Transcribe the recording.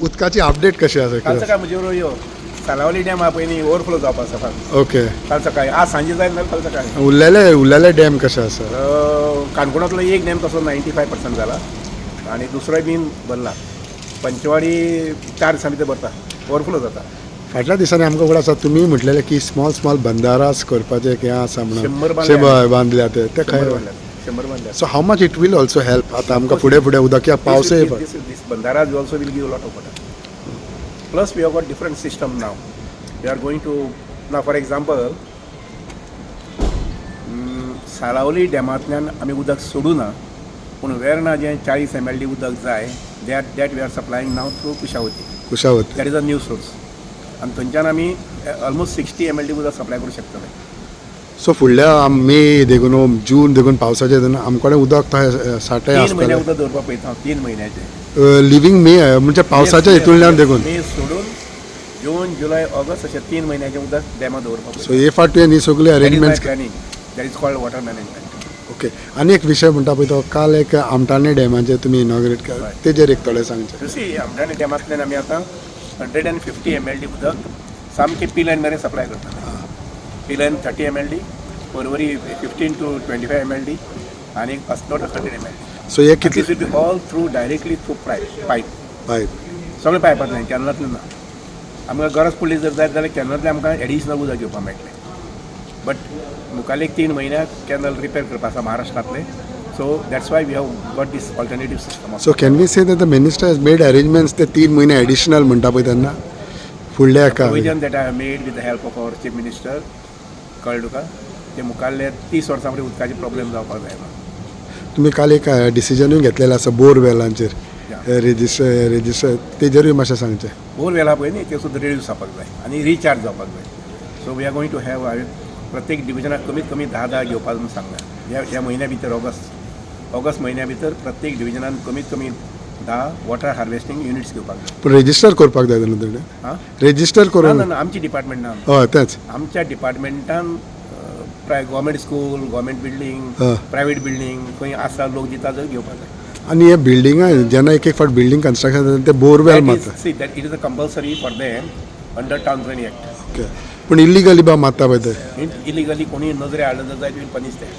उदकाची अपडेट कशी आसा? काल सकाळी म्हजे बरोबर यो. सालावली डॅम आहा पळय न्ही, ओवरफ्लो जावपा आसा फाल्यां. काल सकाळी, आज सांजे जाय नाल्यार काल सकाळी. उरलेले डॅम कशे आसा? काणकोणांतलो एक डॅम तसो 95% जाला आनी दुसरोय बीन भरला. पंचवाडी 4 दिसां भितर भरता, ओवरफ्लो जाता. फाटल्या दिसांनी आमकां उगडास आसा, तुमी म्हटलेले की स्मॉल स्मॉल बंदारास करपाचे हें आसा म्हणून. 100 बांदले. 100 बांदल्या ते ते 100 खंय? बांदल्यात, 100 बांदल्यात. So how much it will also help आतां आमकां फुडें फुडें उदक कित्याक पावसय? This bandharas also will give lot of water. Plus we have got different system now. We are going to now, for example, Salaulim डॅमांतल्यान आमी उदक सोडूना ना, पूण वेर्णा जें 40 एमएलडी उदक जाय, that we are supplying now through Kushavati. Kushavati. That is a new source आनी थंयच्यान आमी ऑलमोस्ट 60 एमएलडी उदक सप्लाय करूं शकतले. सो फुडल्या मे देखून, जून देखून, पावसाचे हितून आमकडे उदक थंय साठे 3 म्हयने आसतले. उदक दवरपाक पळयता हांव, 3 म्हयन्याचे. लिव्हींग मे म्हणजे पावसाच्या हितूंतल्यान देखून. मे सोडून जून, जुलय, ऑगस्ट अशें 3 म्हयन्याचें उदक डॅमां दवरपाक. सो हे फावट तुवें न्ही सगळे arrangements planning, that is called water management. Okay, आनी एक विशय म्हणटा पळय, तो काल एक आमटाणे डॅमाचेर तुमी इनॉग्रेट केला, तेजेर एक थोडें सांगचें. सी, आमटाणे डॅमांतल्यान आमी आतां 150 एमएलडी उदक सामकें पिलेन मेरेन सप्लाय करता. Pilerne 30 MLD, Porvorim 15 to 25 MLD आनी अस्नोट 100 एमएलडी. सो हे कितले? This will be all through, directly through pipe. Pipe. सगळे पायपांतल्यान, कॅनलांतल्यान ना. आमकां गरज पडली जर जायत जाल्यार कॅनलांतल्यान आमकां एडिशनल उदक घेवपाक मेळटलें, बट मुखाल्ले एक 3 म्हयन्याक कॅनल रिपेर करपा आसा महाराष्ट्रांतले, so that's why we have got this alternative system. So can we say that the minister has made arrangements ते 3 म्हयने एडिशनल म्हणटा पळय तेन्ना फुडल्या एका Provision that I have made with the help of our chief minister, कळ्ळें तुका, ते मुखाल्ले 30 वर्सां मेरेन उदकाचे प्रॉब्लेम जावपाक जायना. तुमी काल एक डिसिजनूय घेतलेलें आसा बोरवेलांचेर रेजिस्टर, तेजेरूय मातशें सांगचें. बोर वेला पळय न्ही, ते सुद्दां रिड्यूस जावपाक जाय आनी रिचार्ज जावपाक जाय. So we are going to have, हांवें प्रत्येक डिविजनाक कमीत कमी धा धा घेवपाक म्हणून सांगलां. ह्या ह्या म्हयन्या भितर, ऑगस्ट ऑगस्ट म्हयन्या भितर प्रत्येक डिविजनान कमीत कमी 10 वॉटर हार्वेस्टींग युनिट्स घेवपाक जाय. पूण रेजिस्टर करपाक जाय न्हू तेणें? आं? रेजिस्टर ना. करून. ना ना, आमची डिपार्टमेंट ना. हय, तेंच. आमच्या डिपार्टमेंटान government school, government building, private building खंय आसा, लोक दिता जर, घेवपाक जाय. आनी हे बिल्डिंगां जेन्ना एक एक फावट बिल्डींग कन्स्ट्रक्शन जाता, ते बोरवेल मारता. See, that it is a compulsory for them under Town Planning Act. Okay, पूण इलिगली बा मारता पळय ते. इलिगली कोणी नजरे हाडलं जर जायत, will punish them.